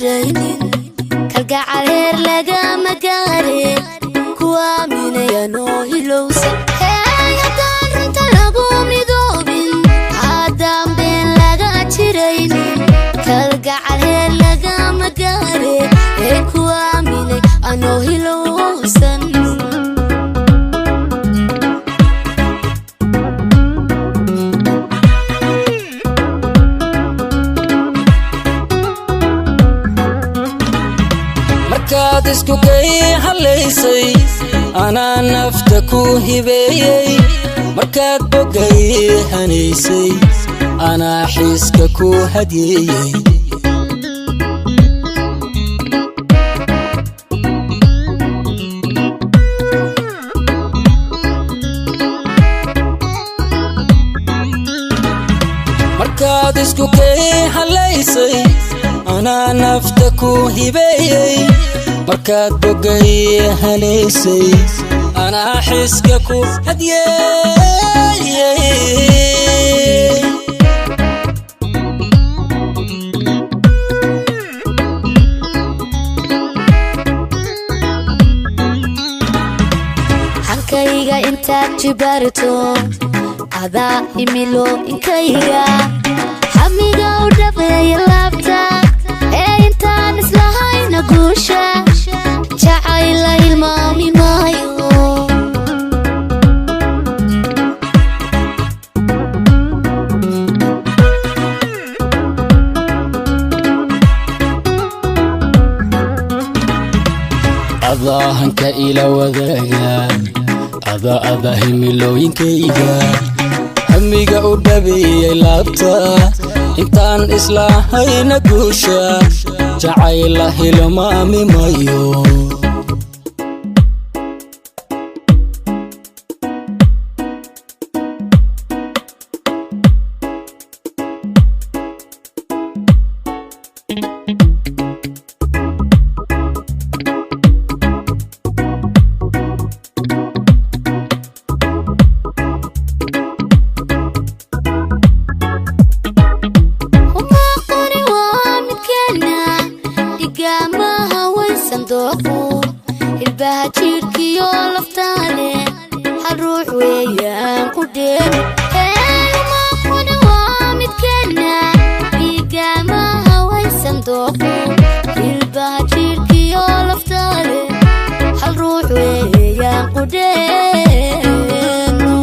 Jiraynin kalgacal heer lagama gaare, ku aaminaya noo hilowsan. Hey, haddaan runta lagu midoobin, haddaan been laga jiraynin, kalgacal heer lagama gaare, ee ku aaminay anoo hilowsan. Markaad isku kay halaysay, anaa nafta ku hibeeyey. Markaad bogay hanaysay, anaa xiiska ku hadyeeyey. Markaad isku kay halaysay, anaa nafta ku hibeeyey. Markaad bogay hanaysay, anaa xiiska ku hadyeeyey. Hankayga intaad jibaarto, adaa himilo inkayga, hamiga u dhabeeya laabta, ee intaan islahayna guusha jacayla hilmaami maayo. Adaa hanka ila wadaaga, adaa himilooyinkayga, hamiga u dhabeeyey laabta, intaan islahayna guusha jacayla hilmaami mayo. Uma qori waa midkeena dhigaamaha waysan dooqu, ilbaha jidhkiyo laftaale hal ruux weeyaan ku dheelo. Uma qori waa midkeena dhigaamaha waysan dooqu, ilbaha jidhkiyo laftaale hal ruux weeyaan ku dheelo.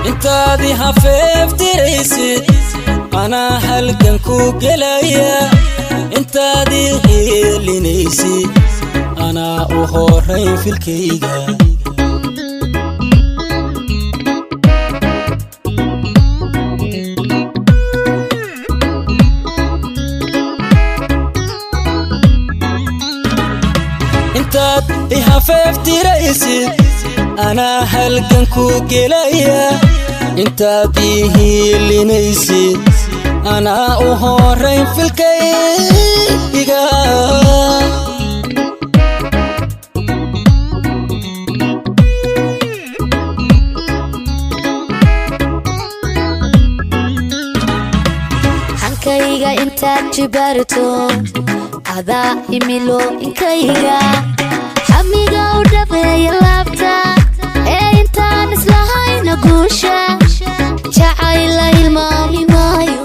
Intaadii hafeeftiraysid, anaa halgan ku gelaya. Intaadii heelinaysid, anaa u horayn filkayga. Intaad i hafeeftiraysid, anaa halgan ku gelaya. Intaad ii hiilinaysid, anaa u horayn filkayga. Hankayga intaad jibaarto, adaa himilo inkayga, hamiga u dhabeeya laabta, ee intaan islahayna guusha jacayla hilmaami maayo.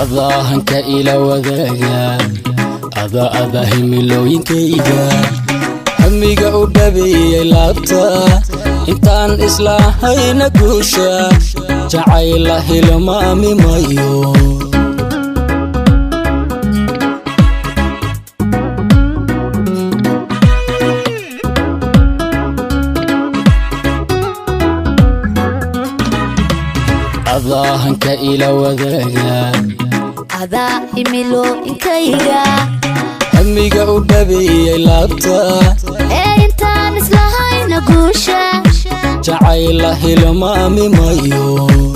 Adaa hanka ila wadaaga, adaa himilooyinkayga, hamiga u dhabeeyey laabta, intaan islahayna guusha jacayla hilmaami mayo. Adaa hanka ila wadaaga, adaa himilo inkayga, hamiga u dhabeeyey laabta, ee intaan islahayna guusha jacayl. Jacayla hilmaami mayo.